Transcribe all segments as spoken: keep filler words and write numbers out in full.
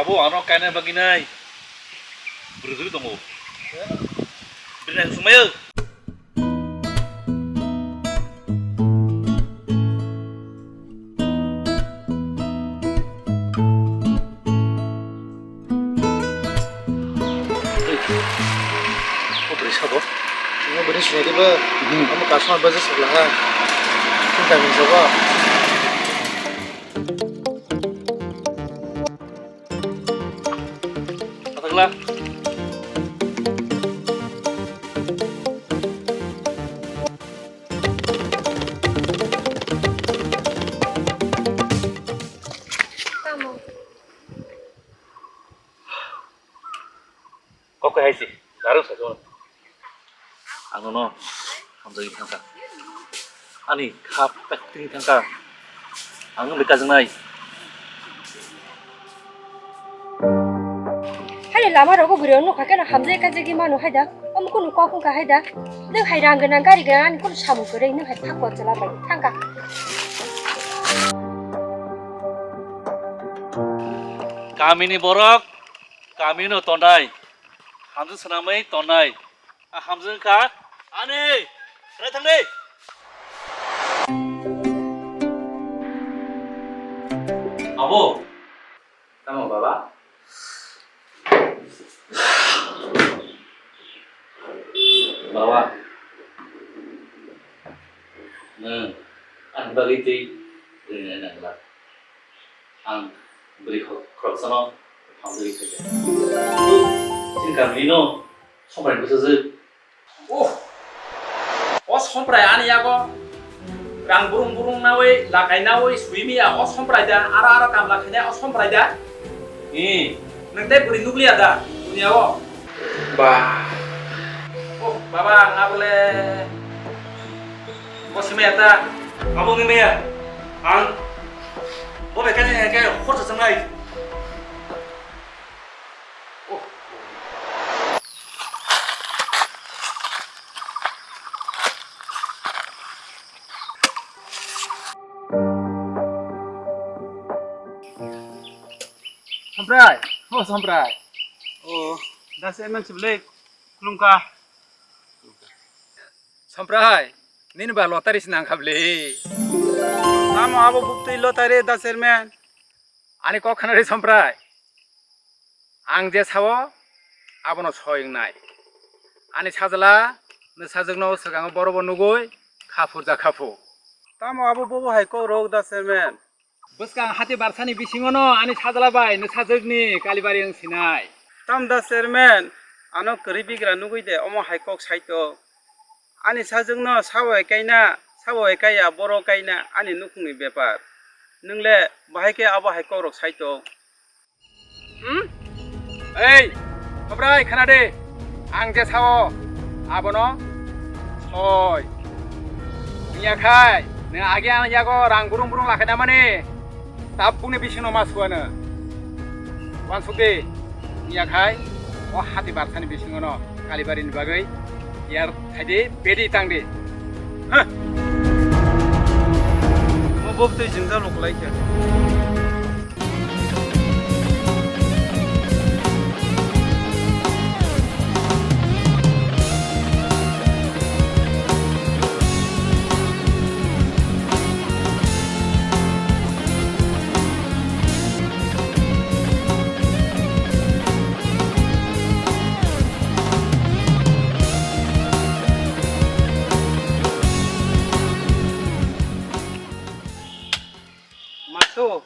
Abo ano kaina bagwi nai. Bwrwi tongo. Bini sumayo. Ko bwrwi sabo. Ino bwrwi sinai dibo. Hmm. Omo customer baja sokla ha. Chini kami sabo. Patakla. Kok hai si, garung sa jona. Ang nono hamjagwi thangkha. Ani kha pekti thangkha. Ang nung beka jangnai. Hai lama rogo bwrwi nukha keno hamjagwi kajagwi mano hai da. Omo kunu kok wngkha hai da. Nung hai rang gwnang gari gwnang ani kunu samung kwrwi nung hai thakbo chwla bai thangkha. Kamini borok. Kami no tonai, hamjwk swnamwi tonai, a hamjwk wngkha ani, swnai thangdi. Abo. Tamo baba? Baba. Nwng ani bagwi twi rinai nangla. Ang bwrwi khor-, khoroksano hamjagwi phaikha. Chini kamini no Somprai bwsajwk. Oh! O Somprai ani yago rang burung burung nawi, lakai nawi, sui miya o Somprai da, aro aro kamla khainai o Somprai da? Ee. Nwng tei bwrwi nukliya da duniya o? Ba. Oh, baba, ang abole bo simi ya ta. Abo ni meya. Ang bo bai kani ke khorsa sangai. Oh. Samprai, oh Samprai. Oh, da se man chiblek. Khulumkha. Samprai, nini ba lottery se nangkha bwle. Tamo abo buktwi lottery da chairman? Ani kok khna ri Samprai. Ang je sao, abono soi wngnai. Ani sajla, nwsajwkno swkango borobo nugwi, kha phurja kha phu. Tamo abo bobo hai kok rok da chairman? Bwskang hati barsani bisingono ani sajla bai nwsajwkni kalibari wng sinai. Tam da chairman, ano kwrwi bigra nugwi de omo hai kok saito. Ani sajwkno sabo hai kaina, sabo hai kaiya, boro kaina ani nukhungni bepar. Nwng le bahai khe abo hai kok rok saito. Hmm? Ei, Khobrai, khna de. Ang je sao, abono soi. Wngya khai, nwng age ang yago rang burung burung lakhai namani, tabukni bisingno ma suano. Wansuk de, wngya khai, o hati barsani bisingono Kalibari ni bagwi, yar thaidi, bedi tangdi. Hah. Mo bok tei jwngjal rok lai kha. Masu.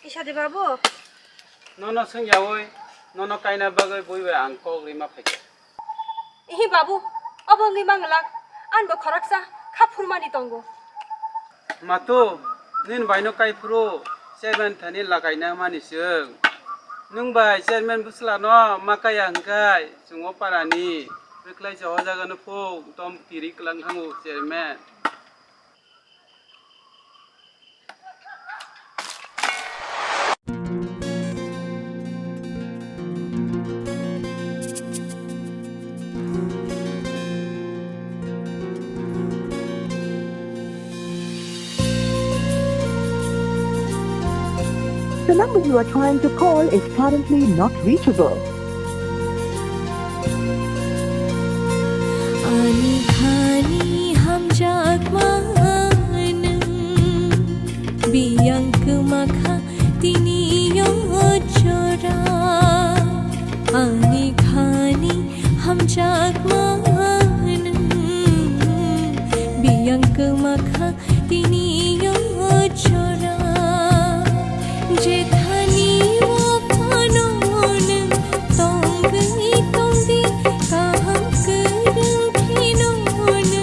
Isa de babu. Nono swngyawi, nono kaina bagwi bui bai ang kok rima phaikha. Ihi babu, obo wngwi manglak, anbo khoroksa kha phurmani tongo. Matu, nini baino kai phuru chairman thani lakaina mani chwng. Nwng bai chairman bwslano ma kaya hwnkhe chwng o parani bwkhlai se o jagano phung tom tiri kwlang thango chairman. The number you are trying to call is currently not reachable. Ani khani hamjakma nwng, biyang kwma kha tini yo jora. Ani khani hamjakma nwng, biyang kwma kha tini yo jora. Jethani o phano nwng tongwi tongdi, kaham kwrwng kheno nwng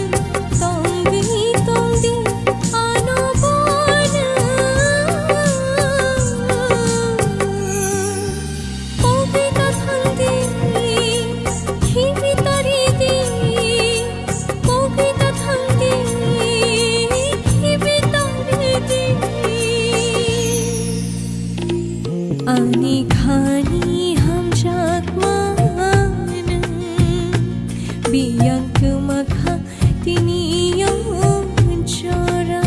tongwi tongdi, ano bono. Pogwi ta thangdi, khibi ta ridi, pogwi ta thangdi, khibi ta ridi. Ani khani hamjakma nwng, biyang kwma kha tini yo jora.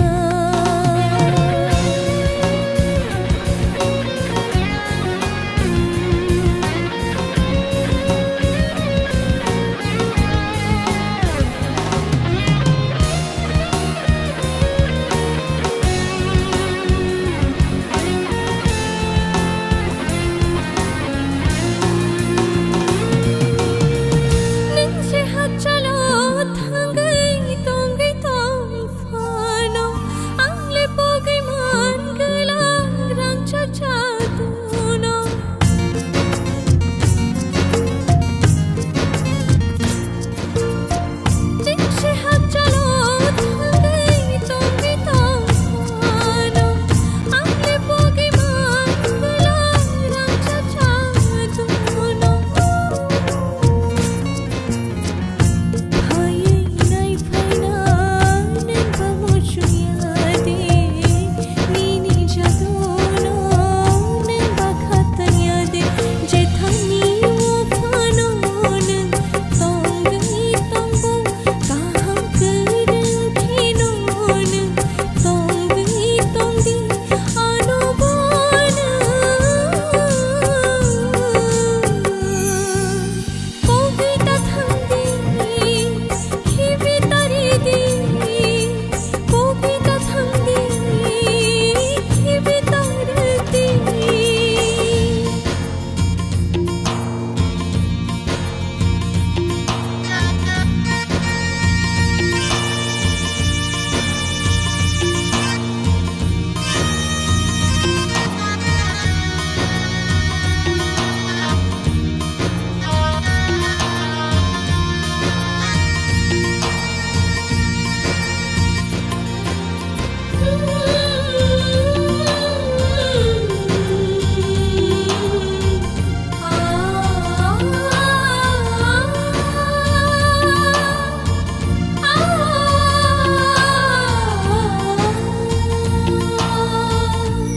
Nwng se hakchalo thangwi tongwi tong phano, ang le pogwi man gwla rangchak chatuno. Nwng se hakchalo thangwi tongwi tong phano, ang le pogwi man gwla rangchak chatuno. Haywi nai phaina nwng ba muchungya de, nini jaduno nwng ba khatangya de, jethani o phano nwng tongwi tongbo, kaham kwrwng kheno nwng tongwi tongdi, ano bono. Pogwi ta thangdi, khibi ta ridi, pogwi ta thangdi, khibi ta ridi.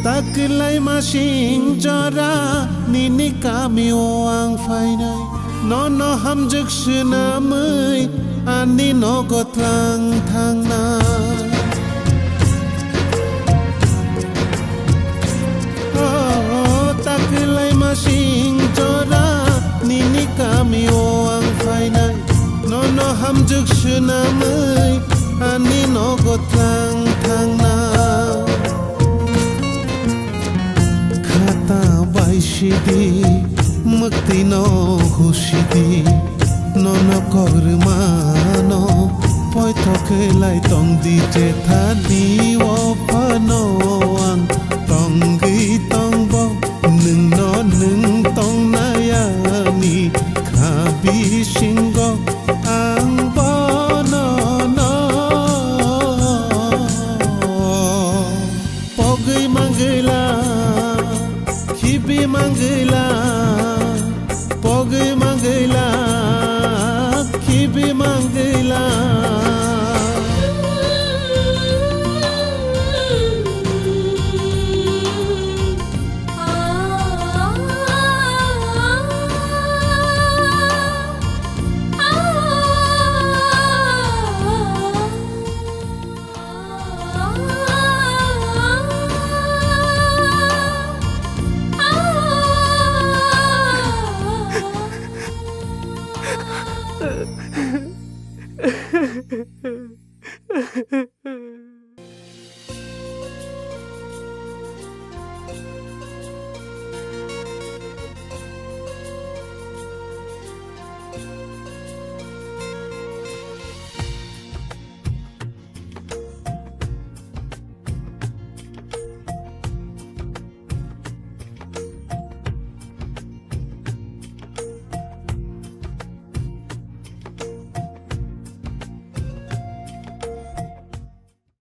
Ta kwlai masing jora nini kamio ang phainai, nono hamjwk swnamwi ani nogo tlang thangnai. O, ta kwlai masing jora nini kamio ang phainai, nono hamjwk swnamwi ani nogo tlang thangnai. Khata bai sidi, mwktwino husidi, nono kormano poito khlai tongdi, jethani o phano ang tongwi tongbo, nwngno nwng tongnai ani kha bisingo ang bono no. Pogwi mangwila, khibi mangwila, pogwi mangwila, khibi mangwila.